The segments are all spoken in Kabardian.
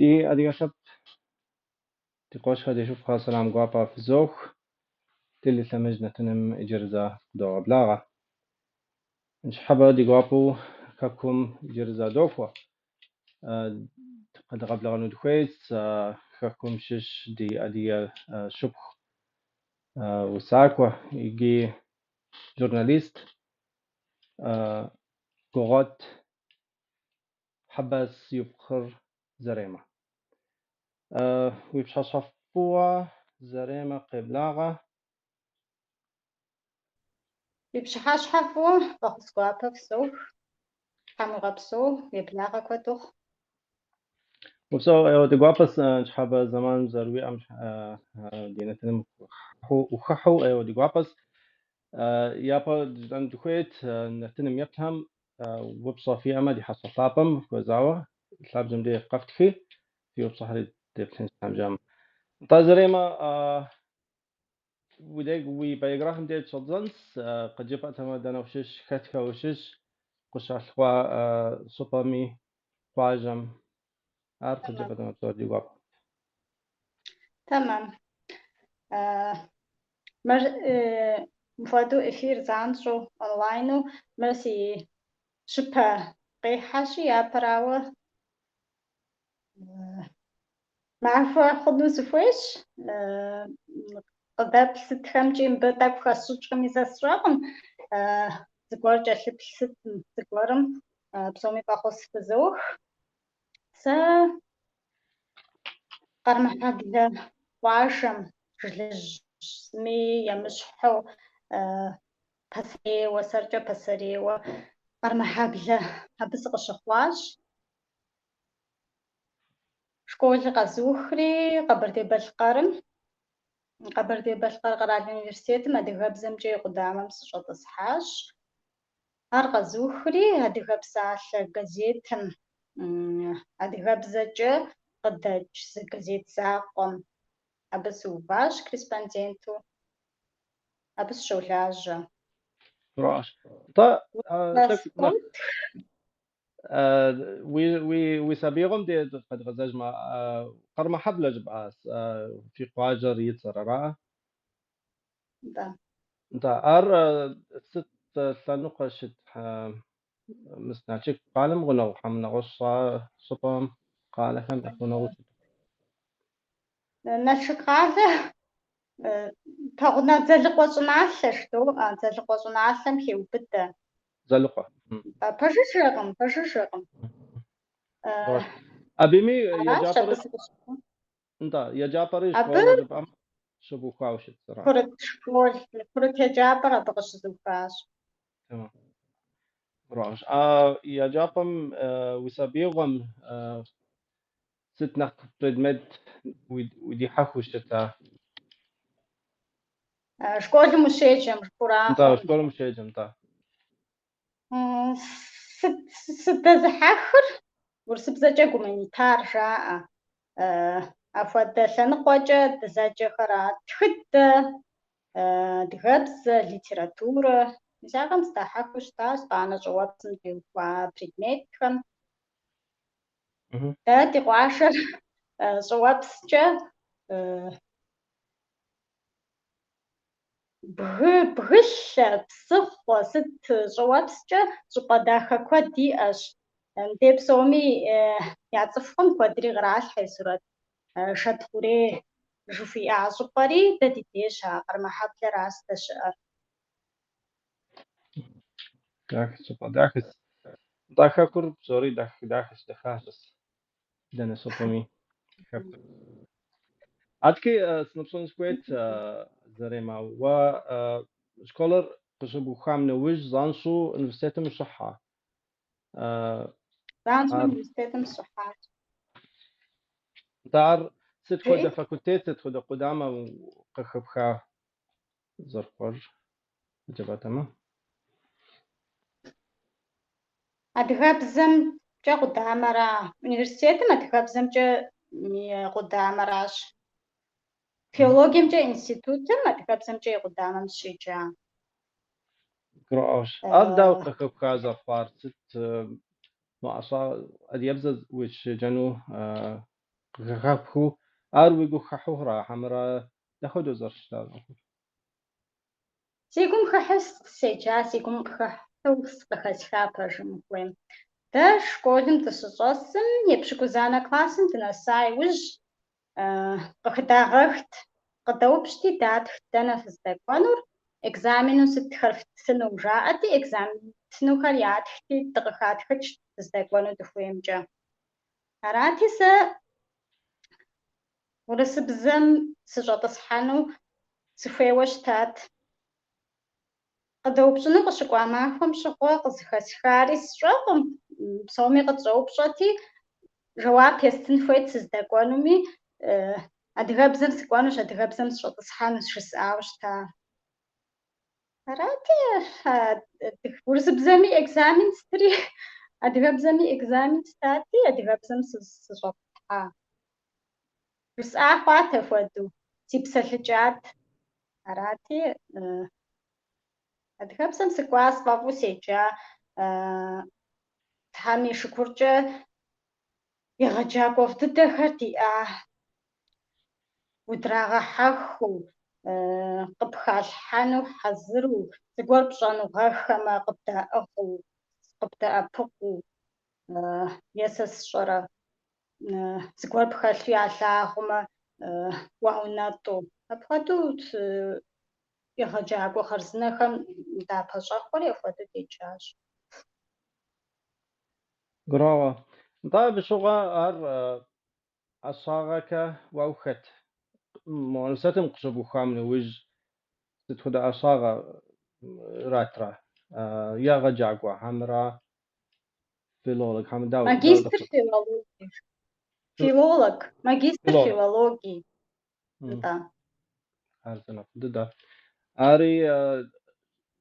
Ди адыгэ лъэпкъ, ди къуэшхэ, ди шыпхъухэ, сэлам гуапэ фызох. Телелъэмыж нэтыным иджыри зэ фыдогъэблагъэ. Ныщхьэбэ ди гуапэу хэкум иджыри зэ дохуэ. Къедгъэблэгъэну дыхуейщ хэкум щыщ ди адыгэ шыпхъу усакӏуэ икӏи журналист Гугъуэт Хьэбас и пхъур Заремэ. Уи пщыхьэщхьэ фӏыуэ, Заремэ, къеблагъэ. Уи пщыхьэщхьэ фӏыуэ, фӏэхъус гуапэ фызох. Тхьэм уигъэпсэу, еблагъэ куэд ухъу. Упсэу, ӏейуэ ди гуапэщ ныщхьэбэ зэман зэрыуиӏэм ди нэтыным ухыхьэу ӏейуэ ди гуапэщ. Япэ жытӏэну дыхуейт нэтыным еплъхэм упщӏэ фиӏэмэ ди хьэщӏэ лъапӏэм хуэзауэ лъабжьэм деж къэфтхи, фи упщӏэхэри деплъынщ лъабжьэм. Нтӏэ, Заремэ, уи деж уи биографием деж щӏэддзэнщ, къыджепӏэтэмэ, дэнэ ущыщ, хэтхэ ущыщ, къыщалъхуа щӏыпӏэми, къуажэм. Ар къыджепӏэтэмэ, псори ди гуапэ. Тэмэм. Мыр мыпхуэдэу эфир занщӏэу, онлайну, мыр си щыпэ къихьэщи, япэрауэ махуэ хъуну сыхуейщ. Къыдэплъ сытхэмкӏи мыбы тӏэкӏу хэсщӏыкӏкъыми сэ сщӏэкъым. Зыгуэр кӏэлъыплъ сытым, зыгуэрым псоми фӏэхъус фызох. Сэ Къармэхьэблэ къуажэм жылэжьми емыщхьу пасэрейуэ, сэркӏэ пасэрейуэ Къармэхьэблэ абы сыкъыщыхъуащ. Школыр къэзухри Къэбэрдей-Балъкъэрым, Къэбэрдей-Балъкъэр къэрал университетым адыгэбзэмкӏэ и къудамэм сыщӏэтӏысхьащ. Ар къэзухри Адыгэ псалъэ газетым адыгэбзэкӏэ къыдэкӏ зы газет закъуэм абы сыуващ корреспонденту, абы сыщолажьэ. Гурыӏуащ. Нтӏэ, тӏэкӏу нэхъ уи сабиигъуэм де къэдгъэзэжмэ, Къармэхьэблэ жыпӏащ, фи къуажэр и цӏэр, ара? Нтӏэ. Нтӏэ, ар сыт лъэныкъуэ щыт? Мис Налшык къалэм гъунэгъу хьэмэ нэгъуэщӏ щӏыпӏэм къалэхэм нэхъ гъунэгъуу щыт? Налшык къалэ пэгъунэгъу Дзэлыкъуэ щӏыналъэ жыдоӏэ, Дзэлыкъуэ щӏыналъэм хеубыдэ. Дзэлыкъуэ. Пэжыжэкъым, пэжыжэкъым. Абыми Аращ еджапӏэр абы сыкъыщыхъуар. Нтӏэ, еджапӏэри Абы школыр жыпӏэм щыбухауэ щыт, ара? Курыт школ, курыт еджапӏэр абы къыщызухащ. Тэмэм. Гурыӏуащ. Еджапӏэм уи сабиигъуэм сыт нэхъ предмет удихьэхыу щыта? Школым ущеджэм, жыпӏэу Нтӏэ, школым ущеджэм, нтӏэ. Сыдэзыхьэхыр урысыбзэкӏэ гуманитар жаӏэ. Апхуэдэ лъэныкъуэкӏэ дызэджэхэра тхыдэ, адыгэбзэ, литературэ. Мис ахэм сыдахьэхыу щытащ, итӏанэ щӏыуэпсым теухуа предметхэм. Дэ ди къуажэр щӏыуэпскӏэ бгы, бгылъэ, псыхъуэ, сыт щӏыуэпскӏэ щӏыпӏэ дахэ куэд иӏэщ. Мыбдей псоми яцӏыхукъым, куэдри къралъхьэ и сурэт. Шэдхъурей жыхуиӏа щӏыпӏэри дэ ди деж а Къармэхьэблэращ здэщыӏэр. Дахэ щӏыпӏэ, дахэщ. Нтӏэ, хэкур псори дахэщ, дахащэщ. Дэнэ щӏыпӏэми хэкур. Адэкӏи сыноупщӏын сыхуейт, Заремэ, уэ школыр къыщыбухам нэужь занщӏэу университетым ущӏыхьа? Занщӏэу университетым сыщӏыхьащ. Нтӏэ, ар сыт хуэдэ факультет, сыт хуэдэ къудамэ къыхэпха зэрыхъуар жыпӏэтэмэ? Адыгэбзэмкӏэ къудамэра? Университетым адыгэбзэмкӏэ и къудамэращ. Филологиемкӏэ институтым адыгэбзэмкӏэ и къудамэм сыщеджа. Гурыӏуащ. Ар дауэ къыхэпха зэрыхъуар? Сыт мы ӏэщӏагъэ адыгэбзэ ущеджэну къыхэпхыу, ар уигу хыхьэу хьэмэрэ дапхуэдэу зэрыщытар? Си гум хыхьэу седжа, си гум къыхыхьэу къыхэсха пэжым ухуейм. Дэ школым дыщыщӏэсым, епщыкӏузанэ классым дынэса иужь, къыхыдагъэхт, къыдэупщӏти датхт дэнэ фыздэкӏуэнур, экзамену сытхэр фтыну жаӏэти, экзамен ттынухэр ятхти, дыкъыхатхыкӏт дыздэкӏуэну дыхуеймкӏэ. Арати, сэ урысыбзэм сыщӏэтӏысхьэну сыхуейуэ щытат. Къыдэупщӏыну къыщыкӏуа махуэм щыгъуэ къызыхэсхари сщӏэкъым, псоми къытщӏэупщӏэти, жэуап естын хуейт сыздэкӏуэнуми, адыгэбзэм сыкӏуэнущ, адыгэбзэм сыщӏэтӏысхьэнущ жысӏауэ щыта. Арати, урысыбзэми экзамен стыри, адыгэбзэми экзамен стати, адыгэбзэм сыщӏэтӏысхьа. Жысӏа хъуат апхуэдэу, си псэлъыкӏат. Арати, адыгэбзэм сыкӏуа, сфӏэфӏу седжа, Тхьэм и шыкуркӏэ егъэджакӏуэфӏ дыдэхэр диӏа, удрагъэхьэхыу, къыпхалъхьэну хьэзыру, зыгуэр пщӏэнугъэхэмэ къыбдаӏыгъыу, къыбдэӏэпыкъуу, е сэ сщӏэрэ, зыгуэр пхэлъу ялъагъумэ, уаунэтӏу. Апхуэдэу егъэджакӏуэ хъарзынэхэм дапэщӏэхуэри апхуэдэу деджащ. Гурыӏуэгъуэ. Нтӏэ, абы щыгъуэ ар ӏэщӏагъэкӏэ уэ ухэт? Университетым къыщыбухам нэужь, сыт хуэдэ ӏэщӏагъэ иратрэ? Егъэджакӏуэ хьэмэрэ филолог хьэмэ дауэ? Магистр филологии. Филолог, магистр филологии. Нтӏэ. Ар зэнэфӏ дыдэ. Ари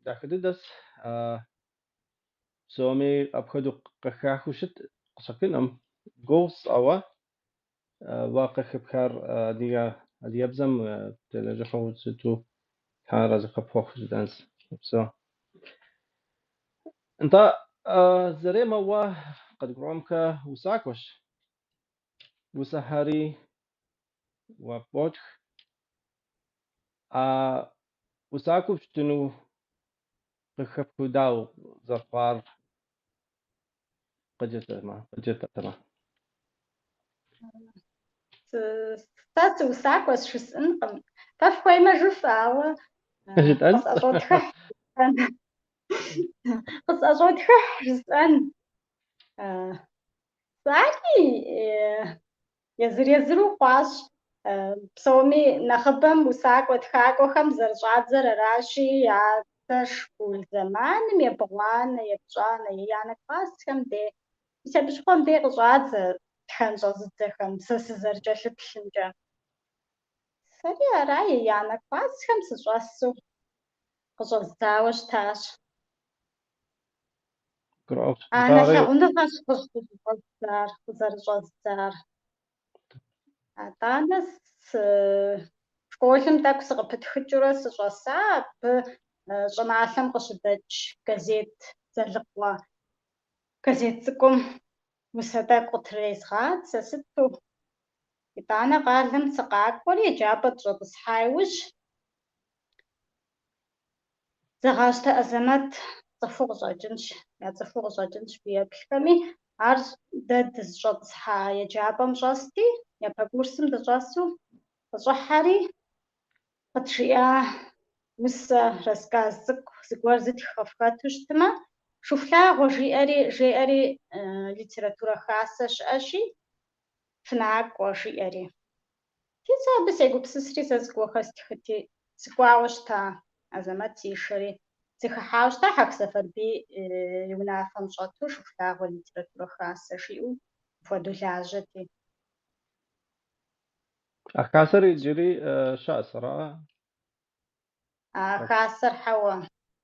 дахэ дыдэс. Псоми апхуэдэу къыхахыу щыт къыщӏэкӏынкъым. Гугъущ, ауэ уэ къыхэпхар адыгэбзэм телэжьыхьу сыту Тхьэр арэзы къыпхуэхъу жытӏэнщ. Упсэу. Нтӏэ, Заремэ, уэ къыдгурыӏуэмкӏэ усакӏуэщ. Усэхэри уэ ботх. А усакӏуэу щытыну къыхэпхыу дауэ зэрыхъуар къыджетӏэмэ? Сэ сыусакӏуэщ жысӏэнкъым. Фэ фхуеймэ жыфӏэ, ауэ Жытӏэнщ. къысӏэщӏотхыхь. Къысӏэщӏотхыхь жысӏэн. Ари езыр-езыру хъуащ. Псоми нэхъыбэм усакӏуэ тхакӏуэхэм зэрыщӏадзэр аращи, япэ школ зэманым ебгъуанэ, епщӏанэ, еянэ классхэм де, мис абы щыгъуэм де къыщӏадзэ тхэн щӏэзыдзэхэм, сэ сызэрыкӏэлъыплъымкӏэ. Сэри ара еянэ классхэм сыщӏэсу къыщӏэздзауэ щытащ. Анэ лъагъуныгъэщ къызэрыщӏэздзар. Атӏанэ школым тӏэкӏу сыкъыпытхыкӏыурэ сыщӏэса, абы щӏыналъэм къыщыдэкӏ газет Дзэлыкъуэ газет цӏыкӏум усэ тӏэкӏу къытрезгъадзэ сыту. Итӏанэ къалэм сыкъакӏуэри еджапӏэ дыщӏэтӏысхьа иужь Дзэгъащтэ Азэмэт цӏыхуу къыщӏэкӏынщ, яцӏыхуу къыщӏэкӏынщ фи еплъхэми. Ар дэ дызыщӏэтӏысхьа еджапӏэм щӏэсти, япэ курсым дыщӏэсу къыщӏыхьэри къыджиӏа усэ, рассказ цӏыкӏу зыгуэр зытх къыфхэту щытмэ, Шыхулъагъуэ жиӏэри литературэ хасэ щыӏэщи, фынакӏуэ жиӏэри. Ти сэ абы сегупсысри сэ зыгуэрхэр стхыти, сыкӏуауэ щыта Азэмэт сишэри, сыхыхьауэ щыта Хьэх Сэфарбий и унафэм щӏэту Шыхулъагъуэ литературэ хасэ жиӏэу апхуэдэу лажьэти. А хасэр иджыри щыӏэщ, ара? А хасэр хьэуэ,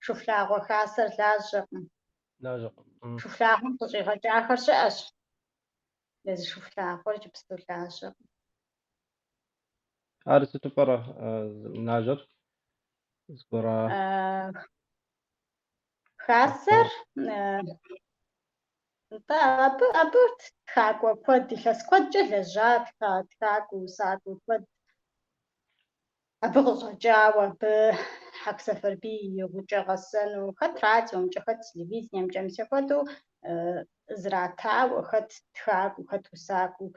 Шыхулъагъуэ хасэр лажьэкъым. Лажьэкъым. Шыхулъагъуэм къыщӏигъэкӏахэр щыӏэщ. Езы Шыхулъагъуэр иджыпсту лажьэкъым. Ар сыту пӏэрэ лажьэр? Зыгуэр Хасэр Нтӏэ, абы тхакӏуэ куэд, илъэс куэдкӏэ лэжьа тхакӏуэ, усакӏуэ куэд абы къыщӏэкӏауэ, абы Хьэх Сэфарбий и гъукӏэ гъэсэну, хэт радиомкӏэ, хэт телевидениемкӏэ, мис апхуэдэу зратауэ, хэт тхакӏуэу, хэт усакӏуэу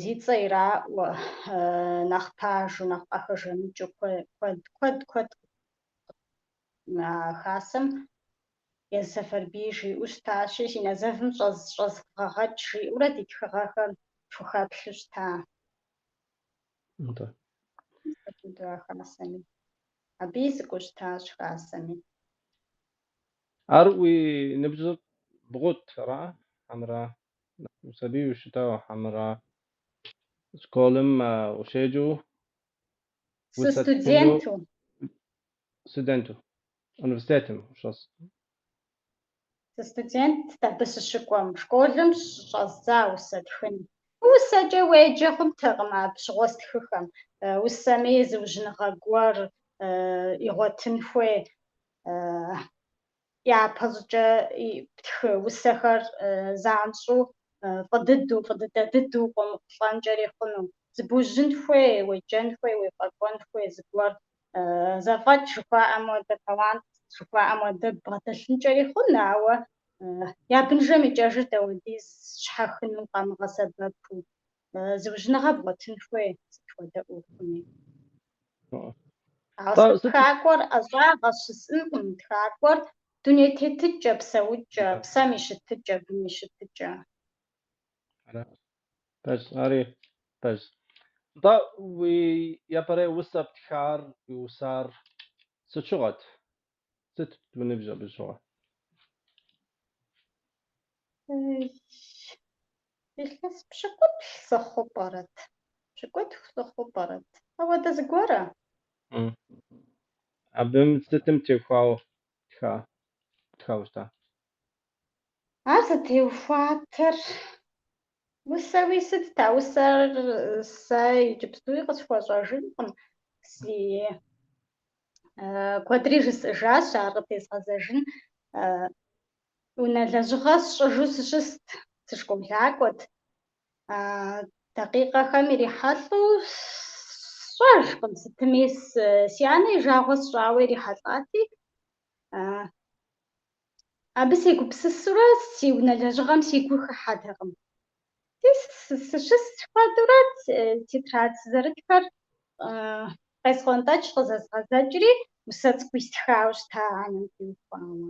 зи цӏэ ираӏуэ, нэхъ пажэу, нэхъ къахэжаныкӏыу куэд, куэд, куэд а хасэм езы Сэфарбий жиӏэу щытащи, си нэ зэвым щӏэзвгъэгъэкӏ жиӏэурэ ди тхыгъэхэм тхухэплъу щыта. Нтӏэ. А хасэми. Абыи сыкӏуэу щытащ хасэми. Ар уи ныбжьыр бгъут, ара? Хьэмэрэ сабийуэ ущытауэ, хьэмэрэ школым ущеджэу усэ тхыну? Сыстуденту. Студенту. Университетым ущӏэс. Сыстудентт абы сыщыкӏуэм. Школым щыщӏэздза усэ тхын. Усэкӏэ уеджэ хъунтэкъым абы щыгъуэ стхыхэм. Усэми зыужьыныгъэ гуэр игъуэтын хуей. Япэ щӏыкӏэ птхы усэхэр занщӏэу фӏы дыдэу, фӏы дыдэ дыдэу къомыхъулӏэнкӏэри хъуну. Зыбужьын хуей, уеджэн хуей, уефӏэкӏуэн хуей, зыгуэр зэфӏэкӏ жыхуаӏэм хуэдэ, талант жыхуаӏэм хуэдэ бгъэдэлъынкӏэри хъун, ауэ я бынжэм и кӏэжыр дауэдиз щхьэхыну къамыгъэсэбэпу. Зыужьыныгъэ бгъуэтын хуей сыт хуэдэ ӏуэхуми. Ауэ сэ тхакӏуэр ӏэщӏагъэщ жысӏэнкъым, тхакӏуэр дуней тетыкӏэ, псэукӏэ, псэм и щытыкӏэ, гум и щытыкӏэ. Пэжщ, ари пэжщ. Нтӏэ, уи япэрей усэ птхар, уиусар сыт щыгъуэт? Сыт уи ныбжь абы щыгъуэ? Илъэс пщыкӏуплӏ сыхъуу пӏэрэт? Пщыкӏутху сыхъуу пӏэрэт? Ауэдэ зыгуэрэ? Абым сытым теухуауэ птхауэ щыта? Ар зытеухуатэр усэуи сытт? А усэр сэ иджыпстуи къысхуэщӏэжынкъым. Си куэдри жысӏэжащ, ар къытезгъэзэжын. Унэ лэжьыгъэ сщӏыжу сыщыст, сышколакӏуэт. Дакъикъэхэм ирихьэлӏэу сщӏэжкъым сытми, си анэ и жагъуэ сщӏауэ ирихьэлӏати, абы сегупсысурэ си унэ лэжьыгъэм си гур хыхьэтэкъым. Сыщыс хуэдэурэ тетрадь сызэрытхэр къесхъуэнтӏэкӏ къызэзгъэзэкӏри усэ цӏыкӏу истхауэ щыта анэм теухуауэ.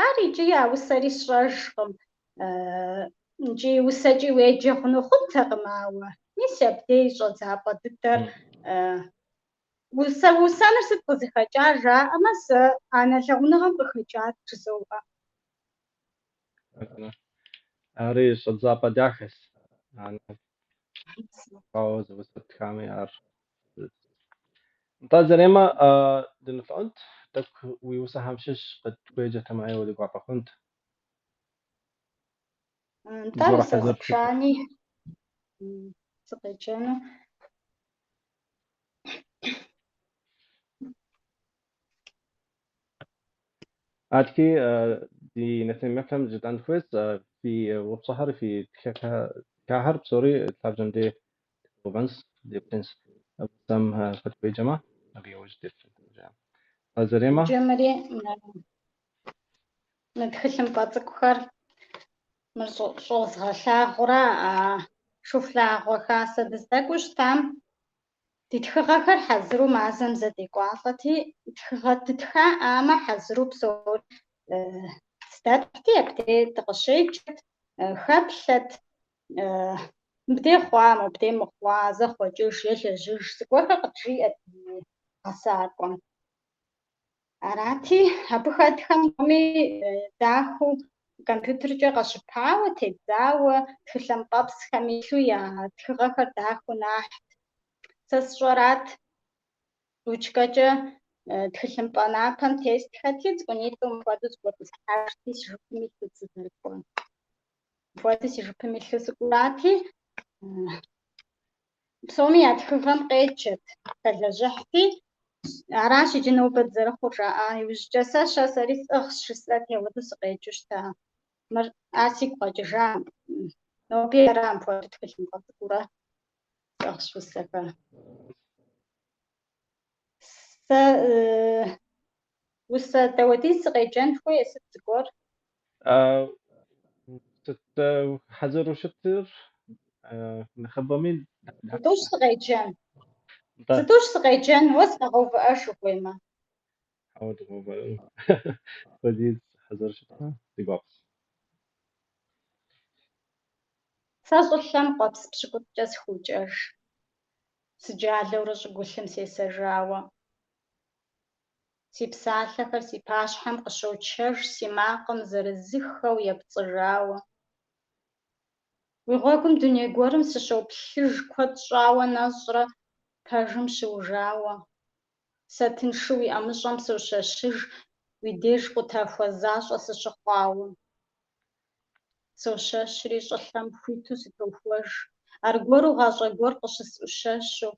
Ар икӏи а усэри сщӏэжкъым. Икӏи усэкӏи уеджэ хъуну хъунтэкъым, ауэ мис абдей щӏэдзапӏэ дыдэр усэ усэныр сыт къызыхэкӏар жаӏэмэ, сэ анэ лъагъуныгъэм къыхэкӏат жызоӏэ. Ари щӏэдзапӏэ дахэщ. Ауэ зы усэ птхами ар. Нтӏэ, Заремэ, дынолъэӏунт, тӏэкӏу уи усэхэм щыщ къытхуеджэтэмэ, ӏейуэ ди гуапэ хъунт. Нтӏэ, Зыгуэр усэ хьэзыр пщыту. зыбжани сыкъеджэну. Адэкӏи ди нэтын еплъхэм жытӏэн хуейщ, фи упщӏэхэр, фи тхахэр псори лъабжьэм дей дгъэувэнщ, деплъынщ. Усэм къытхуеджэмэ, абы иужь деплъынщ. Заремэ? Иджы мыри мы тхылъымпӏэ цӏыкӏухэр мыр щӏозгъэлъагъурэ а Шыхулъагъуэ хасэ дыздэкӏуэу щытам ди тхыгъэхэр хьэзыру мазэм зэ декӏуалӏэти, тхыгъэ дытхаӏамэ хьэзыру псори здэтхьти, абдей дыкъыщеджэт, хэплъэт, мыбдей хъуа, мобдей мыхъуа, зэхъуэкӏыж, елэжьыж, зыгуэрхэр къыджиӏэт ди гъэсакӏуэм. Арати, абы хэтхэм псоми дахэу компьютеркӏэ къэщыпауэ, тедзауэ, тхылъымпӏэпсхэм илъу я тхыгъэхэр дахэу нахьт. Сэ сщӏэрат, ручкэкӏэ тхылъымпӏэ напэм тестхэти, цӏыкӏунитӏу мыпхуэдэу зыгуэрыслъхьэжти, си жыпым илъу сызэрыкӏуэ. Мыпхуэдэу си жыпым илъу сыкӏуати, псоми я тхыгъэм къеджэт, хэлэжьыхьти, Аращ иджы нобэ дызэрыхъур, жаӏа иужькӏэ. Сэ щэ сэри сӏыгъщ, жысӏэти, ауэдэу сыкъеджэу щыта. Мыр ар сигу къэкӏыжа. Ноби ара мыпхуэдэу тхылъымпӏэ цӏыкӏуурэ сӏыгъщ усэхэр. Сэ усэ дауэдиз сыкъеджэн хуей, сыт зыгуэр? Сыт хьэзыру щытыр нэхъыбэми? Зытӏущ сыкъеджэн. Нтӏэ. Зытӏущ сыкъеджэн, уэ сыкъэгъэувыӏэж ухуеймэ. Хьэуэ, дыгъэувыӏэну. Хуэдиз хьэзыр щытмэ, ди гуапэщ. Сэ щӏылъэм къуэпс пщыкӏутӏкӏэ сыхокӏэж. Сыджалэурэ щӏыгулъым сесэжауэ. Си псалъэхэр си пащхьэм къыщочэж, си макъым зырызыххэу епцӏыжауэ. Уи гъуэгум дуней гуэрым сыщоплъыж, куэд щӏауэ нэщӏрэ пэжым щыужауэ. Сэ тыншу уи ӏэмыщӏэм сощэщыж, уи деж къутахуэ защӏэ сыщыхъуауэ. Сощэщри щӏылъэм хуиту сытохуэж, аргуэру гъащӏэ гуэр къыщысӏущэщу,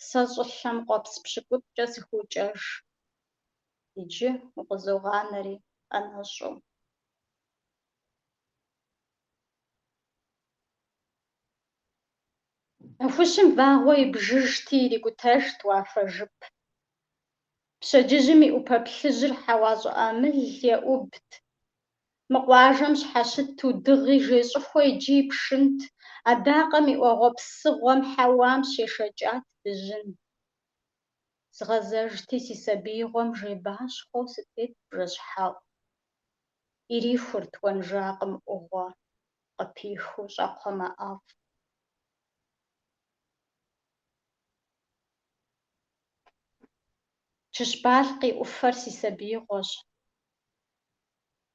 сэ щӏылъэм къуэпс пщыкӏутӏкӏэ сыхокӏэж. Иджы укъызогъанэри ӏэнэщӏу. Нэхущым вагъуэ ибжыжти, ирикӏутэжт уафэ жып. Пщэдджыжьым и ӏупэ плъыжьыр хьэуа щӏыӏэмыл еӏубт. Мы къуажэм щхьэщыту дыгъи жей щӏыхуэ иджы ипшынт, адакъэм и ӏуэгъуэ псыгъуэм хьэуам щешэкӏат дыжьын. Згъэзэжти, си сабиигъуэм жейбащхъуэу сытетт бжэщхьэӏу. Ирихурт уэнжакъым ӏугъуэ, къыпихыу щӏакхъуэмэ ӏэфӏ. Чыщбалъкъ и ӏуфэр си сабиигъуэщ.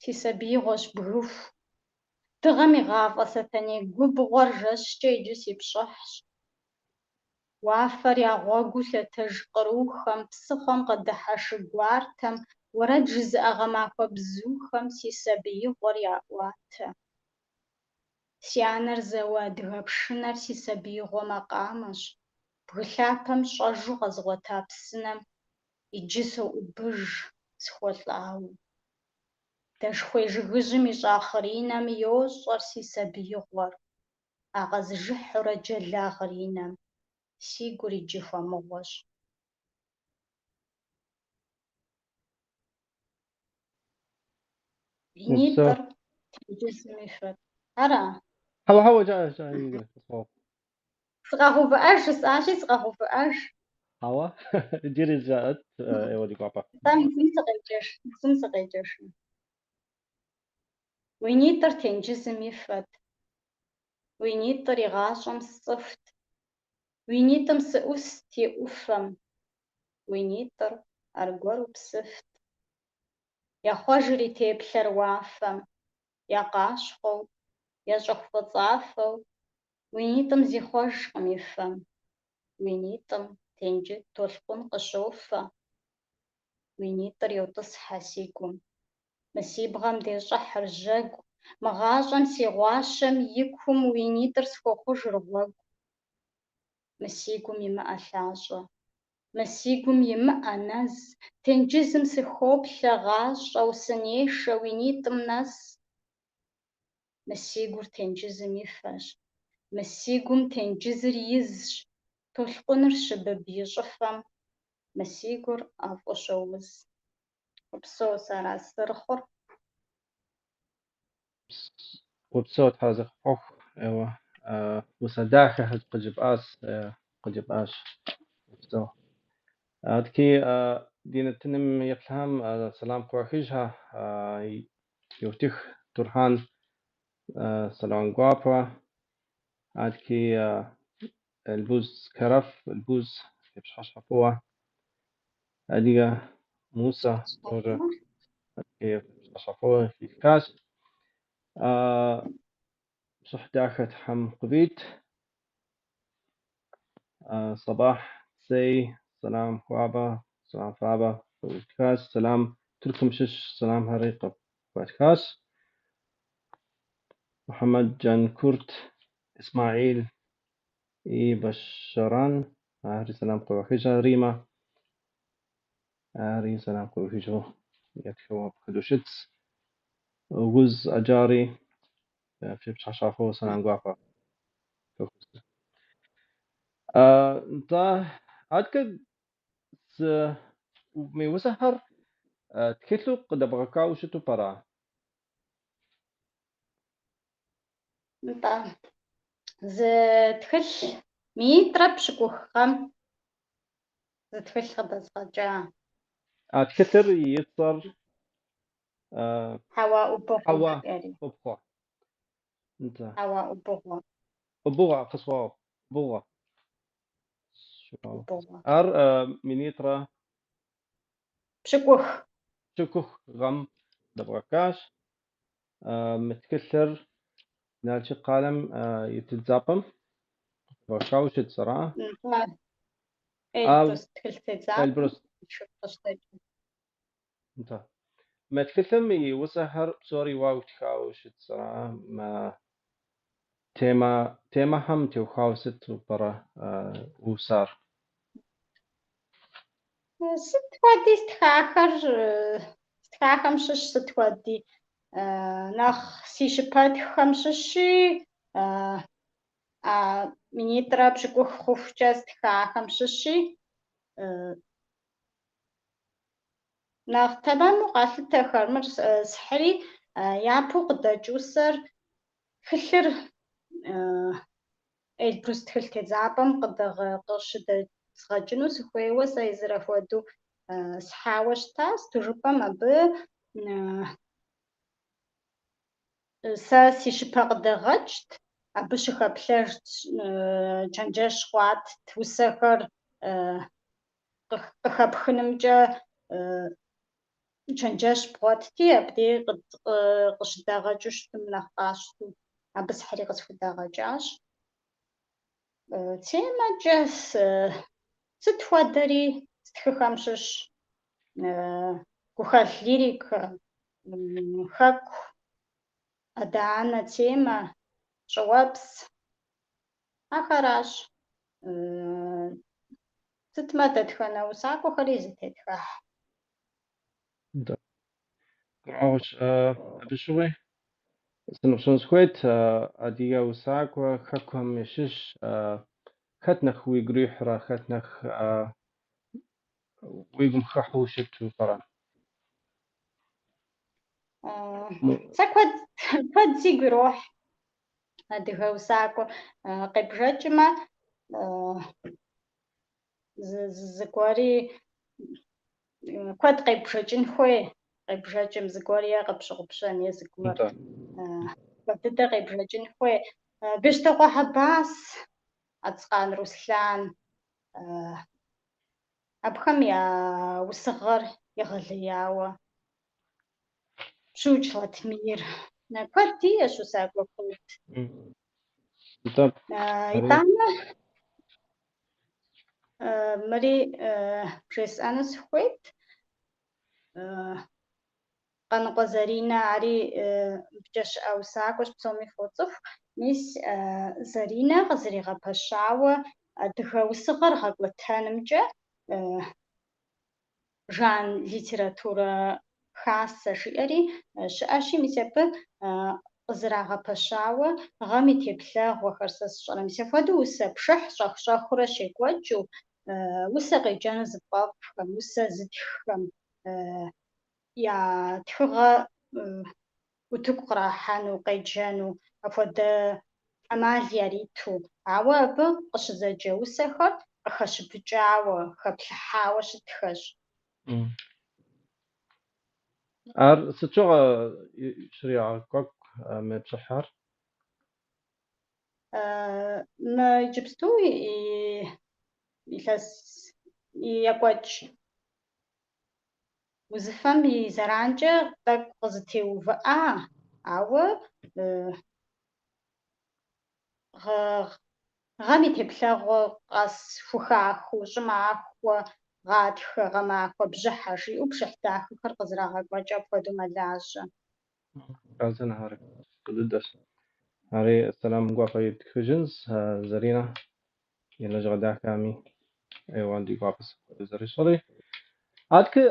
Си сабиигъуэщ бгыху. Дыгъэм игъафӏэ Сэтэней губгъуэр жэщкӏэ иджы си пщӏыхьщ. Уафэр я гъуэгуу лъэтэж кърухэм, псыхъуэм къыдыхьэ шы гуартэм, уэрэд жызыӏэ гъэмахуэ бзухэм си сабиигъуэр яӏуатэ. Си анэр зэуэ адыгэ пшынэр си сабиигъуэ макъамэщ. Бгы лъапэм щӏэжу къэзгъуэта псынэм иджы соӏубыж схуэлӏауэ. Дэшхуей жыгыжьым ищӏа хъыринэм йощӏэр си сабиигъуэр. А къэзыжыхьурэ джэла гъыринэм си гур иджы хуэмыгъуэщ. И нитӏыр тенджызым и фэт. Ара? Хьэуэ, хьэуэ, жаӏэ, жаӏэ. Сыкъэгъэувыӏэж жысӏащи, сыкъэгъэувыӏэж. Хьэуэ, иджыри жаӏэт, еуэ ди гуапэ. Нтӏэ, зым сыкъеджэж, зым сыкъеджэж. Уи нитӏыр тенджызым и фэт. Уи нитӏыр игъащӏэм сцӏыхут. Уи нитӏым сыӏуст и ӏуфэм. Уи нитӏыр аргуэру псыфт. Ехъуэжыр и теплъэр уафэм, е къащхъуэу, е щӏыху фӏыцӏафэу. Уи нитӏым зихъуэжкъым и фэм. Уи нитӏым тенджыз толъкъун къыщофэ. Уи нитӏыр йотӏысхьэ си гум. Мы си бгъэм дещӏыхьыр жьэгу, мы гъащӏэм си гъуащэм и кум уи нитӏыр схуохъужыр гъуэгу. Мы си гум имыӏэ лъащӏэ, мы си гум имыӏэ нэз, тенджызым сыхоплъэ гъащӏэу, сынешэ уи нитӏым нэс. Мы си гур тенджызым и фэщ, мы си гум тенджызыр изщ, толъкъуныр щыбыб и щӏыфэм, мы си гур ӏэфӏу щоуз. Упсэу, сэ ара сызэрыхъур. Упсэу, Тхьэ зэхъуэхъу, еуэ. Усэ дахэхэр къыджепӏащ, къыджепӏащ. Упсэу. Адэкӏи ди нэтыным еплъхэм сэлам къыуахыжхэ, Еутых Турхьан, сэлам гуапэ. Адэкӏи Эльбуз Кэрэф, Эльбуз пщыхьэщхьэ фӏыуэ. Адыгэ Мусэ тоже пщыхьэщхьэ фӏыуэ итхащ. Пщыхь дахэ Тхьэм къывит. Сэбахь Цей, сэлам хуабэ, сэлам фабэ къыуитхащ. Сэлам Тыркум щыщ сэламхэри къыпхуатхащ. Мухьэмэд Джанкурт, Исмаил и Башаран, ахэри сэлам къыуахыжа. Римэ Ари сэлам къыуихыжу етхыуэ апхуэдэу щытщ. Огуз Аджари фи пщыхьэщхьэфӏ, сэлам гуапэ. Нтӏэ, адэкӏэ мы усэхэр тхылъу къыдэбгъэкӏауэ щыту пӏэрэ? Нтӏэ, зы тхылъ минитӏрэ пщыкӏух гъэм зы тхылъ къыдэзгъэкӏа. А тхылъыр и цӏэр Хьэуа ӏубыгъуэ Хьэуа жиӏэри. ӏубыгъуэ. Нтӏэ. Хьэуа ӏубыгъуэ. ӏубыгъуэ, къысхуэгъэгъу, ӏубыгъуэ. ӏубыгъуэ. Ар минитӏрэ Пщыкӏух. пщыкӏух гъэм къыдэбгъэкӏащ. Мы тхылъыр Налшык къалэм и тедзапӏэм къыдэбгъэкӏауэ щытщ, ара? Нтӏэ. Эльбрус тхылъ тедзапӏэм Эльбрус. къыщыдэкӏ. Нтӏэ. Мы тхылъым и усэхэр псори уэ утхауэ щытщ, ара? Мы темэхэм теухуауэ сыту пӏэрэ усар? Сыт хуэди стхахэр, стхахэм щыщ сыт хуэди, нэхъ си щыпэтххэм щыщи, а минитӏрэ пщыкӏух хъухукӏэ стхахэм щыщи, нэхъ тэмэму къалъытэхэр мыр схьыри, япэу къыдэкӏ усэр тхылъыр Эльбрус тхылъ тедзапӏэм къыщыдэзгъэкӏыну сыхуейуэ сэ езыр апхуэдэу схьауэ щыта, сыту жыпӏэм абы сэ си щыпэ къыдэгъэкӏт, абы щыхэплъэжт, чэнджэщ къуатт, усэхэр къыхэпхынымкӏэ чэнджэщ бгъуэтти, абдей къыщыдагъэкӏыу щытым нэхъ къащтэу, абы схьыри къысхудагъэкӏащ. Темэкӏэ сыт хуэдэри стхыхэм щыщ, гухэлъ лирикэ, хэку, адэ-анэ темэ, щӏыуэпс, ахэращ. Сытмэ дэтхэнэ усакӏуэхэри зытетхыхь. Нтӏэ. Гурыӏуэгъуэщ. Абы щыгъуи сыноупщӏыну сыхуейт, адыгэ усакӏуэ хэкухэм ящыщ хэт нэхъ уигу ирихьрэ, хэт нэхъ уи гум хыхьэу щыту пӏэрэ? Сэ куэд сигу ирохь адыгэ усакӏуэ къебжэкӏмэ, зыгуэри куэд къебжэкӏын хуей, къебжэкӏым зыгуэр е къыпщыгъупщэн е зыгуэр. Куэд дыдэ къебжэкӏын хуей. Бещтокъуэ Хьэбас, Ацкъан Руслан, абыхэм я усыгъэр егъэлеяуэ. Пщыукӏ Латмир. Куэд диӏэщ усакӏуэ куэд. Итӏанэ мыри бжесӏэну сыхуейт. Къаныкъуэ Заринэ, ари мыбыкӏэ щыӏэ усакӏуэщ, псоми фоцӏыху. Мис Заринэ къызэригъэпэщауэ адыгэ усыгъэр гъэкӏуэтэнымкӏэ жан литературэ хасэ жиӏэри щыӏэщи, мис абы къызэрагъэпэщауэ гъэм и теплъэгъуэхэр сэ сщӏэрэ. Мис апхуэдэу усэ пшыхь щӏэх-щӏэхыурэ щекӏуэкӏыу, усэ къеджэну зыфӏэфӏхэм, усэ зытххэм я тхыгъэ утыку кърахьэну, къеджэну, апхуэдэ ӏэмал яриту. Ауэ абы къыщызэджэ усэхэр къыхэщыпыкӏауэ, хэплъыхьауэ щытхэщ. Ар сыт щыгъуэ щригъэкӏуэкӏ мы пшыхьыр? Мы иджыпсту илъэс екӏуэкӏ узыфэм и зэранкӏэ тӏэкӏу къызэтеувыӏа, ауэ гъэм и теплъэгъуэ къэс хухахыу, щӏымахуэ, гъатхэ, гъэмахуэ, бжьыхьэ жиӏэу пшыхь дахэхэр къызэрагъэкӏуэкӏ апхуэдэу мэлажьэ. Хъарзынэ, фӏы дыдэщ. Ари сэлам гуапэ етхыжынщ Заринэ и лэжьыгъэ дахэми, ӏейуэ ди гуапэщ зэрищӏэри. Адэкӏэ,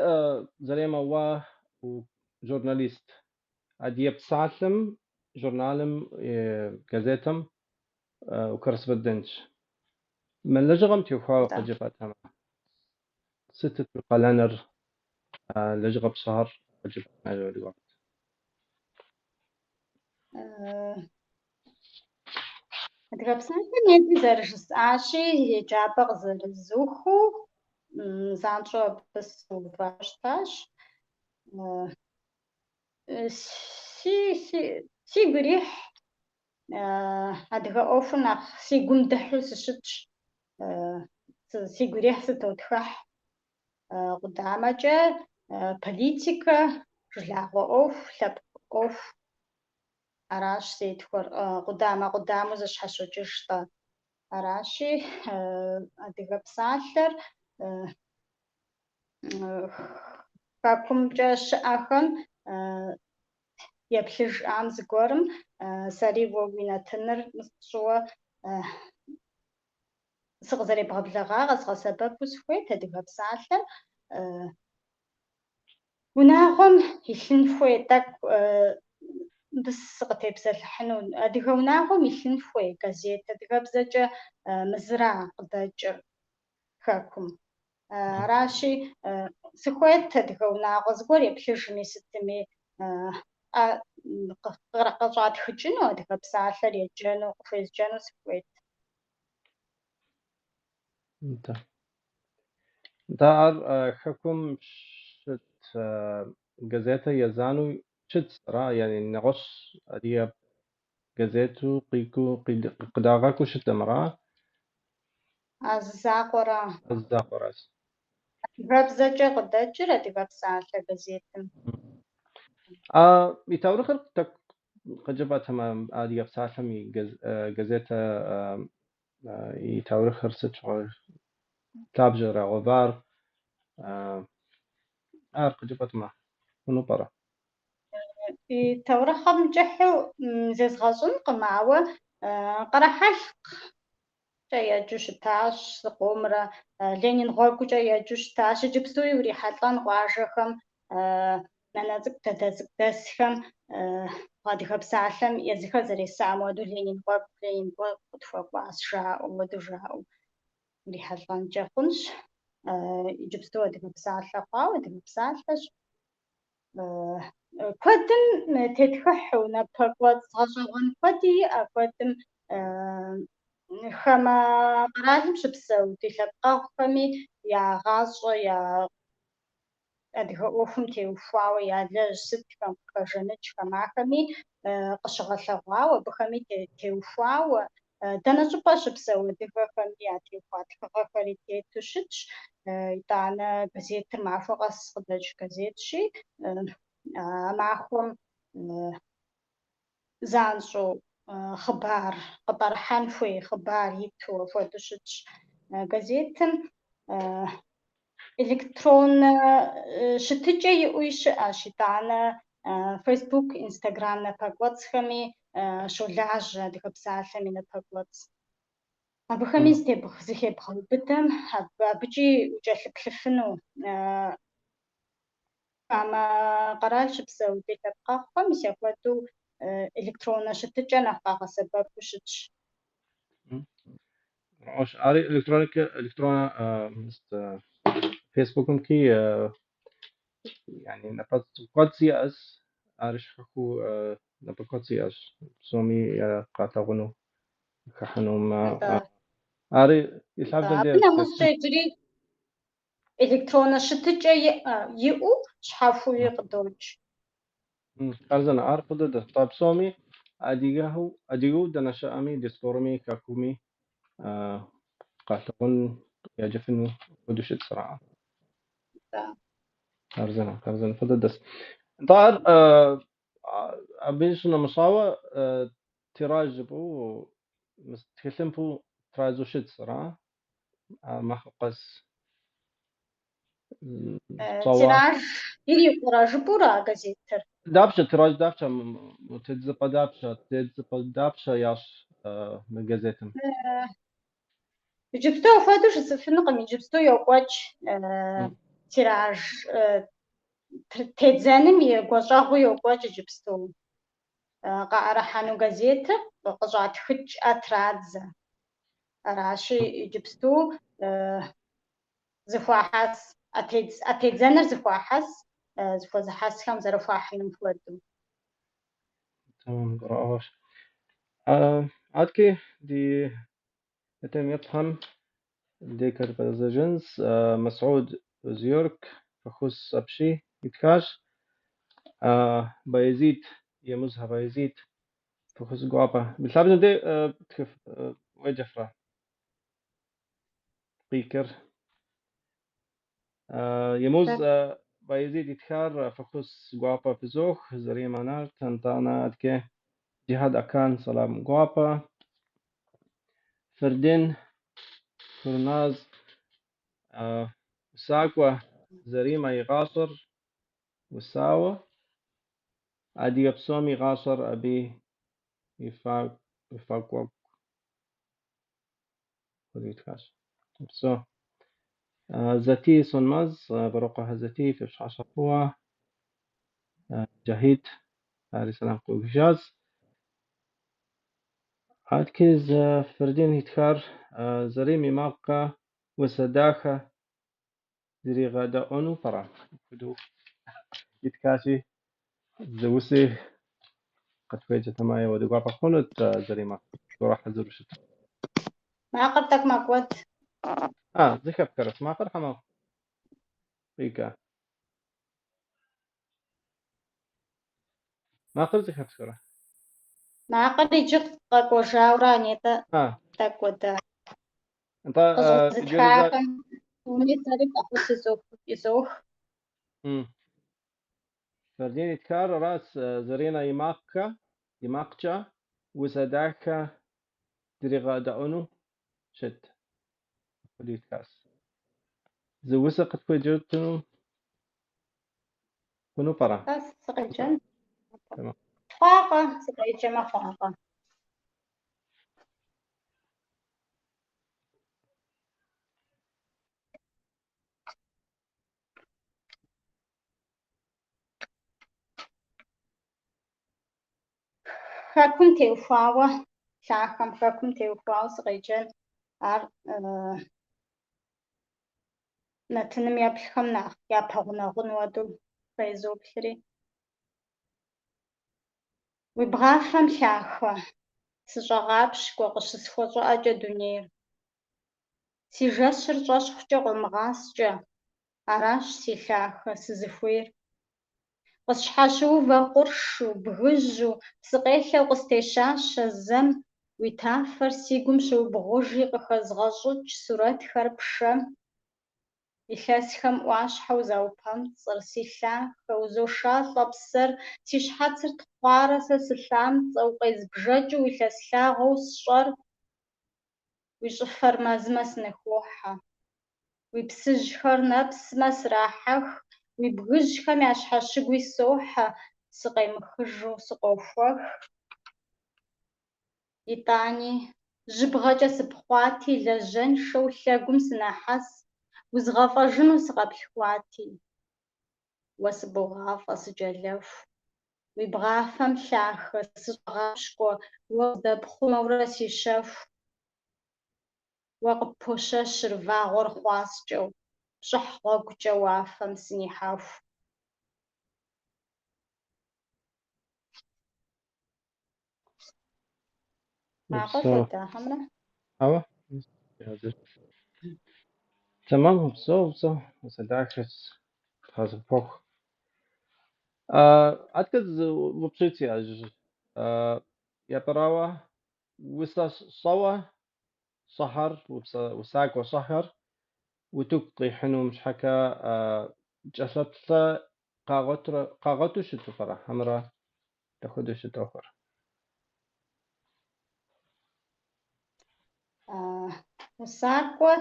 Заремэ, уэ журналист. Адыгэ псалъэм, журналым, газетым укорреспондентщ. Мы лэжьыгъэм теухуауэ Нтӏэ. къыджепӏэтэмэ, сытыт уи къалэныр, лэжьыгъэ пщӏар къыджепӏэмэ? Адыгэ псалъэм езым зэрыжысӏащи, еджапӏэ къызэрызухыу, занщӏэу абы сыувауэ щытащ. Сигу ирихь, адыгэ ӏуэхур нэхъ си гум дыхьу сыщытщ. Сигу ирихь сытотхыхь. Къудамэкӏэ политикэ, жылагъуэ ӏуэху, лъэпкъ ӏуэху. Аращ зетхуэр. Къудамэ къудамэу зэщхьэщокӏыж-тӏэ. Аращи, адыгэ псалъэр хэкумкӏэ щыӏэхэм еплъыжӏам зыгуэрым, сэри уэ уи нэтыныр сщӏыуэ сыкъызэребгъэблэгъа къэзгъэсэбэпу сыхуейт адыгэ псалъэр. Унагъуэм илъын хуей тӏэкӏу мыбы сыкъытепсэлъыхьыну. Адыгэ унагъуэм илъын хуей газет адыгэбзэкӏэ мызыра къыдэкӏыр хэкум. Аращи, сыхуейт адыгэ унагъуэ зыгуэр еплъыжми сытми, къыщӏатхыкӏыну, адыгэ псалъэр еджэну, къыхуезджэну сыхуейт. Нтӏэ. Нтӏэ, ар хэкум щыт газетэ езанэу щытщ, ара? Yani нэгъуэщӏ адыгэ газету къыдагъэкӏыу щытым, ара? А зы закъуэра. А зы закъуэращ. Адыгэбзэкӏэ къыдэкӏыр адыгэ псалъэ газетым. И таурыхъыр тӏэкӏу къыджепӏэтэмэ, адыгэ псалъэм и газетэ и таурыхъыр сыт щыгъуэ лъабжьэ ирагъэувар, ар къыджепӏэтэмэ хъуну пӏэрэ? И таурыхъым кӏыхьу зезгъэщӏынкъым, ауэ Къэрэхьэлъкъкӏэ еджэу щытащ зыкъомрэ, Ленин гъуэгукӏэ еджэу щытащ. Иджыпстуи урихьэлӏэн къуажэхэм, нанэ цӏыкӏу, дадэ цӏыкӏу дэсхэм адыгэ псалъэм езыхэр зэресам хуэдэу Ленин гъуэгу, Ленин гъуэгу къытхуэкӏуащ жаӏэу, хуэдэу жаӏэу урихьэлӏэнкӏэ хъунщ. Иджыпсту адыгэ псалъэ хъуауэ, адыгэ псалъэщ. Куэдым тетхыхьу, напэкӏуэцӏ гъэщӏэгъуэн куэди иӏэ, куэдым хамэ къэралым щыпсэу ди лъэпкъэгъухэми я гъащӏэ, я адыгэ ӏуэхум теухуауэ ялэжь сытхэм, къыхэжаныкӏхэм, ахэми къыщыгъэлъэгъуауэ, абыхэми теухуауэ, дэнэ щӏыпӏэ щыпсэу адыгэхэми ятеухуа тхыгъэхэри тету щытщ. Итӏанэ газетыр махуэ къэс къыдэкӏ газетщи, а махуэм занщӏэу хъыбар къыпӏэрыхьэн хуей хъыбар иту апхуэдэу щытщ. Газетым электроннэ щытыкӏэ иӏэуи щыӏэщ, итӏанэ Facebook, Instagram напэкӏуэцӏхэми щолажьэ адыгэ псалъэм и напэкӏуэцӏ. Абыхэми зыхебгъэубыдэм, абыкӏи укӏэлъыплъыфыну. Хамэ къэрал щыпсэу ди лъэпкъэгъухэм мис апхуэдэу электроннэ щытыкӏэ нэхъ къагъэсэбэпу щытщ. Ари электроникэ, электроннэ Фейсбукымкӏи yani напэкӏуэцӏ иӏэщ, ар щхьэхуэу напэкӏуэцӏ иӏэщ, псоми къалъагъуну, хыхьэнумэ. Ари и лъабжьэм Абы нэмыщӏкӏэ иджыри электроннэ щытыкӏэ иӏэу щхьэхуэуи къыдокӏ. Хъарзынэ, ар фӏы дыдэ. Нтӏэ, псоми адыгэу дэнэ щыӏэми, диаспорэми, хэкуми къалъагъун, яджыфыну хуэдэу щытщ, ара? Хъарзынэ, хъарзынэ, фӏы дыдэщ. Нтӏэ, ар абы щынэмыщӏауэ тираж жыпӏэу тхылъымпӏэу традзэу щытщ, ара? Махуэ къэс. Тираж ирикъурэ жыпӏэура газетыр? Дапщэ тираж, дапщэ тедзыпӏэ, дапщэ тедзыпӏэ, дапщэ ящӏ мы газетым? Иджыпсту апхуэдэу жысӏэфынукъым, иджыпсту йокӏуэкӏ. Тираж тедзэным и гуащӏэгъуи йокӏуэкӏ иджыпсту. Къаӏэрыхьэну газетыр къыщӏатхыкӏ ӏэ традзэ. Аращи, иджыпсту зыхуахьэс, ӏэ тедзэныр зыхуахьэс, зыхуэзыхьэсхэм зэрыхуахьыным хуэдэу. Тэмэм, гурыӏуэгъуэщ. Адэкӏи ди нэтыным еплъхэм дей къэдгъэзэжынщ. Мэсгьуд Озюрк фӏэхъус апщий итхащ. Баязит, Емузхэ Баязит фӏэхъус гуапэ. Мы лъабжьэм дей уеджэфрэ? Къикӏыр. Емуз Баязит итхар фӏэхъус гуапэ фызох, Заремэ Нарт, нтӏанэ адэкӏэ Джихьад Акан сэлам гуапэ, Фердин Курназ усакӏуэ Заремэ и гъащӏэр усауэ, адыгэ псом и гъащӏэр абы ефӏэкӏуэху итхащ. Упсэу. Затий Сонмаз, Вэрокъуэхэ Затий, фи пщыхьэщхьэ фӏыуэ, Джахьит, ари сэлам къыуихыжащ. Адэкӏэ зы Фердин итхар Зарем и макъкӏэ усэ дахэ дригъэдэӏуэну пӏэрэ? Апхуэдэу итхащи, зы уси къытхуеджэтэмэ, ауэ ди гуапэ хъунут, Заремэ, зыгуэрэ хьэзыру щыт. Макъыр тӏэкӏу мэкӏуэд. Зэхэпхэрэ си макъыр хьэмэ? Къикӏа. Макъыр зэхэпхэрэ? Макъыр иджы къэкӏуэжаура, нетӏэ тӏэкӏу кӏуэда. Нтӏэ, иджыри зэ Къыщӏэзытхахэм псоми сэри фӏэхъус изох. Фердин итхар аращ, Заринэ и макъкӏэ усэ дахэ дригъэдэӏуэну щыт. Апхуэдэу итхащ. Зы усэ къытхуеджэтыну хъуну пӏэрэ? Сэ сыкъеджэн. Тэмэм. Хъуакъэ, сыкъеджэмэ хъуакъэ. Хэкум теухуауэ, лъахэм, хэкум теухуауэ сыкъеджэн, ар нэтыным еплъхэм нэхъ япэгъунэгъун хуэдэу фэ изоплъри. Уи бгъафэм лъахэ, сыщӏэгъапщкӏуэ къыщысхуэщӏыӏэкӏэ дунейр. Си жэщыр щӏэщхъукӏэ къомыгъаскӏэ, аращ си лъахэ сызыхуейр. Къысщхьэщыувэ къуршу, бгыжьу, псыкъелъэу къыстещащэ зэм, уи тафэр си гум щыубгъужи къыхэзгъэщӏыкӏ сурэтхэр пшэм. Илъэсхэм ӏуащхьэу заупэмцӏыр, си лъахэ, узошалӏэ псэр, си щхьэцыр тхъуарэ сэ сылъамцӏэу, къезбжэкӏыу илъэс лъагъуэу сщӏэр. Уи щӏыфэр мэзмэ сыныхохьэ, уи псыжьхэр нэпсмэ срахьэх, уи бгыжьхэм я щхьэщыгуи сохьэ, сыкъемыхыжу сыкъохуэх. Итӏани, жьыбгъэкӏэ сыпхъуати, лажьэншэу лъэгум сынэхьэс, узгъэфӏэжыну сыкъэплъхуати. Уэ сыбогъафӏэ сыджэлэху, уи бгъафэм лъахэ сыщӏэгъапщкӏуэ, уэ къыздэпхъумэурэ си щэху. Уэ къыппощэщыр вагъуэр хъуаскӏэу, пщӏыхь гъуэгукӏэ уафэм сынихьэху. Макъыр Упсэу. кӏуэда хьэмэрэ? Ауэ? Тэмэм, упсэу, упсэу. Усэ дахэщ. Тхьэ зыпхуэхъу. Адэкӏэ зы упщӏитӏ сиӏэжщ. Япэрауэ, усэ щӏэуэ щӏэхэр, усакӏуэ щӏэхэр утыку къихьэнум щхьэкӏэ кӏэлъыплъэ къагъуэту щыту пӏэрэ, хьэмэрэ дапхуэдэу щыт ӏуэхур? Усакӏуэ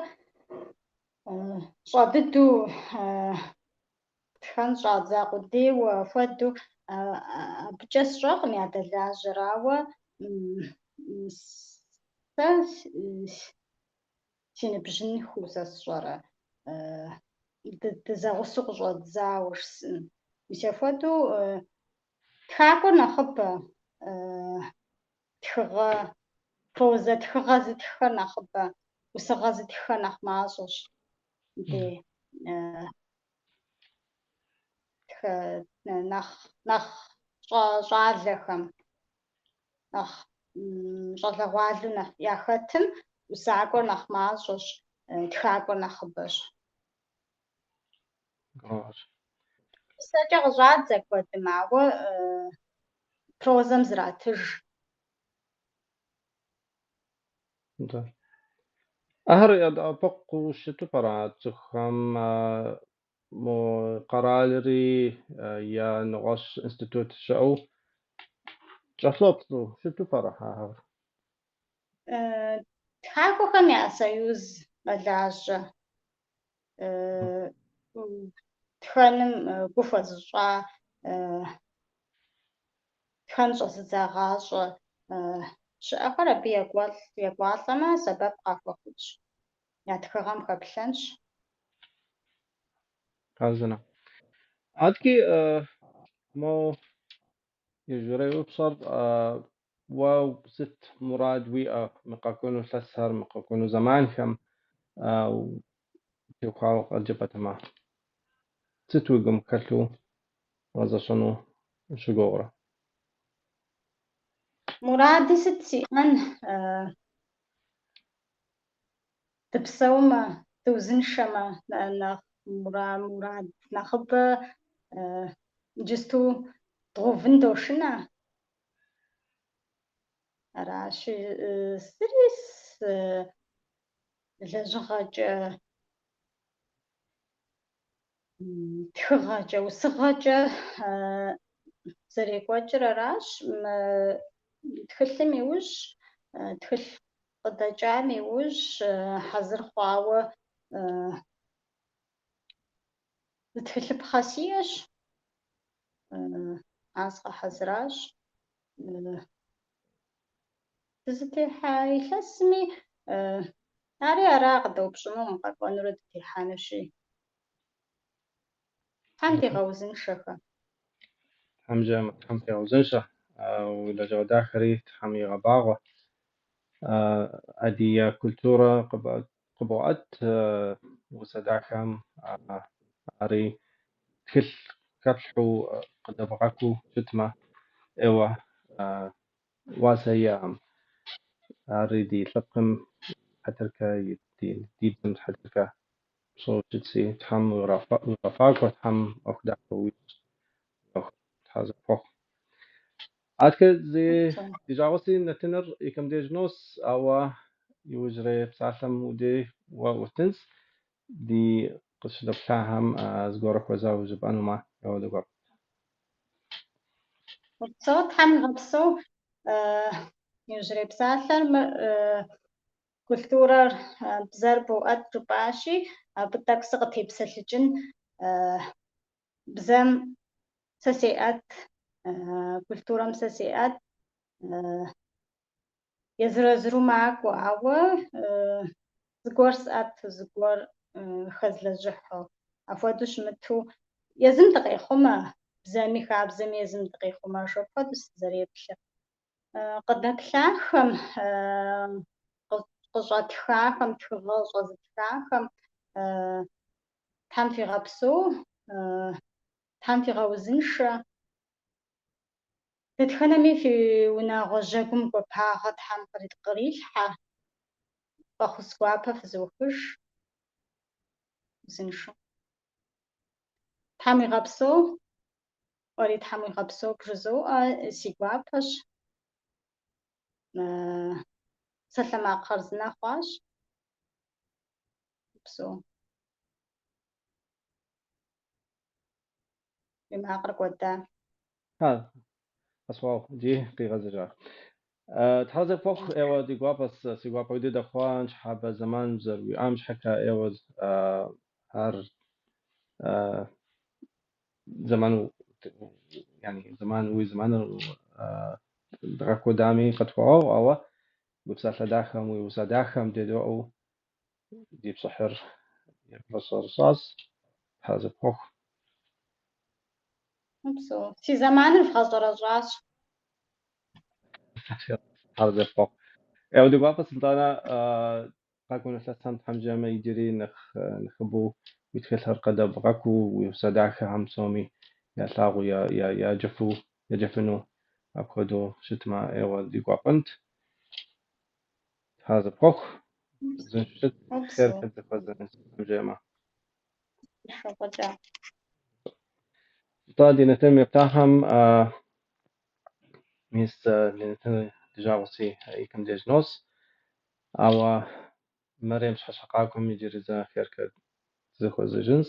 щӏэ дыдэу тхэн щӏадза къудейуэ хуэдэу абыкӏэ сщӏэкъым ядэлажьэр, ауэ сэ си ныбжьынхыу сэ сщӏэрэ. Дызэгъусэу къыщӏэддзауэ жысӏэн. Мис апхуэдэу тхакӏуэр нэхъыбэ, тхыгъэ, прозэ тхыгъэ зытххэр нэхъыбэ, усыгъэ зытххэр нэхъ мащӏэщ. Ди нэхъ щӏалэхэм, нэхъ щӏалэгъуалэу нэхъ яхэтым усакӏуэр нэхъ мащӏэщ, тхакӏуэр нэхъыбэщ. Усэкӏэ къыщӏадзэ куэдым, ауэ прозэм зратыж. Ахэр ядэӏэпыкъуу щыту пӏэрэ цӏыхухэм мо къэралри е нэгъуэщӏ институт щыӏэу кӏэлъоплъу щыту пӏэрэ ахэр? Тхакӏуэхэм я союз мэлажьэ. Тхэным гу хуэзыщӏа, тхэн щӏэзыдзагъащӏэ щыӏэхэр абы екӏуалӏэмэ, сэбэп къахуэхъунщ, я тхыгъэм хэплъэнщ. Хъарзынэ. Адэкӏи мо иужьрей упщӏэр уэ сыт мурад уиӏэ мы къэкӏуэну илъэсхэр, мы къэкӏуэну зэманхэм теухуауэ къыджепӏэтэмэ? Сыт уи гум хэлъу гъэзэщӏэну ущыгугърэ? Муради сыт сиӏэн? Дыпсэумэ, дыузыншэмэ, нэхъ мурад нэхъыбэ иджысту дгъэувын дошынэ. Аращи, зыри лэжьыгъэкӏэ, тхыгъэкӏэ, усыгъэкӏэ зэрекӏуэкӏыр аращ. Мы тхылъым иужь, тхылъ къыдэкӏам иужь хьэзыр хъуауэ зы тхылъыпхъэ сиӏэщ. Ар згъэхьэзыращ. Дызытехьа илъэсми ари ара къыдэупщӏынукъым, къэкӏуэнурэ дытехьэнущи. Тхьэм дигъэузыншэхэ. Тхьэм жиӏэмэ, Тхьэм фигъэузыншэ. Уи лэжьыгъэ дахэри Тхьэм игъэбагъуэ. Адыгэ культурэ къыбоӏэт усэ дахэм, ари тхылъ хэплъхьэу къыдэбгъэкӏыу щытмэ, ӏейуэ уасэ иӏэкъым. Ари ди лъэпкъым хьэтыркэ, ди бзэм хьэтыркэ пщӏэуэ щытщи, Тхьэм уигъэфӏакӏуэ, Тхьэм ӏуэху дахэ уищӏ, Тхьэ зэхуэхъу. Адэкӏэ зи жагъуэси нэтыныр и кӏэм деж нос, ауэ иужьрей псалъэм удей уэ утынс, ди къыщыдэплъахэм зыгуэрэ хуэзауэ жыпӏэнумэ, ауэ дыгуап. Упсэу, Тхьэм игъэпсэу. Иужьрей псалъэр культурэр, бзэр боӏэт жыпӏащи, абы тӏэкӏу сыкъытепсэлъыкӏын. Бзэм сэ сеӏэт, культурэм сэ сеӏэт. Езыр-езыру макӏуэ, ауэ зыгуэр сӏэту, зыгуэр хэзлэжьыхьу, апхуэдэу щымыту езым дыкъехъумэ, бзэми хабзэми езым дыкъехъумэж, апхуэдэу сызэреплъыр. Къыдэплъахэм, къыщӏэтхахэм, тхыгъэ щӏэзытхахэм Тхьэм фигъэпсэу, Тхьэм фигъэузыншэ. Дэтхэнэми фи унагъуэ жьэгум гуапагъэ Тхьэм кърилъхьэ, фӏэхъус гуапэ фызохыж. Узыншэу. Тхьэм уигъэпсэу, уэри Тхьэм уигъэпсэу бжызоӏэ, си гуапэщ. Псалъэмакъ хъарзынэ хъуащ. Упсэу. Уи макъыр кӏуэда. Къысхуэгъэгъу, иджы къигъэзэжа. Тхьэ зэхуэхъу, ӏейуэ ди гуапэс, си гуапэ дыдэ хъуа, ныщхьэбэ зэман зэрыуиӏам щхьэкӏэ ӏейуэ ар зэман, yani зэман уи зэманыр дгъэкӏуэдами къытхуэгъэгъу, ауэ уи псалъэ дахэм, уи усэ дахэм дедэӏуэу ди пщӏыхьыр игъэщӏэрэщӏащ. Тхьэ зэпхуэхъу. Упсэу. Си зэманыр вгъэщӏэрэщӏащ. Тхьэ зэпхуэхъу. Ди гуапэщ нтӏанэ къэкӏуэну илъэсхэм Тхьэм жиӏэмэ иджыри нэхъ нэхъыбэу уи тхылъхэр къыдэбгъэкӏыу, уи усэ дахэхэм псоми ялъагъуу, яджэфу, яджэфыну апхуэдэу щытмэ, ӏейуэ ди гуапэнт. Тхьэ зэпхуэхъу. Узыншэу щыт, хъеркӏэ дызэхуэзэн Тхьэм жиӏэмэ. Фӏыкӏэ. Нтӏэ, ди нэтыным еплъахэм, мис ди нэтыныр ди жагъуэси и кӏэм деж нос. Ауэ мэрем пщыхьэщхьэ къакӏуэм иджыри зэ хъеркӏэ дызэхуэзэжынщ.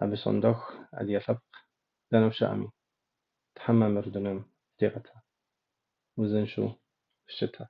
Абы щӏондэху адыгэ лъэпкъ дэнэ щыӏэми, Тхьэм мамыру дунейм дытигъэтэ. Узыншэу щытэ.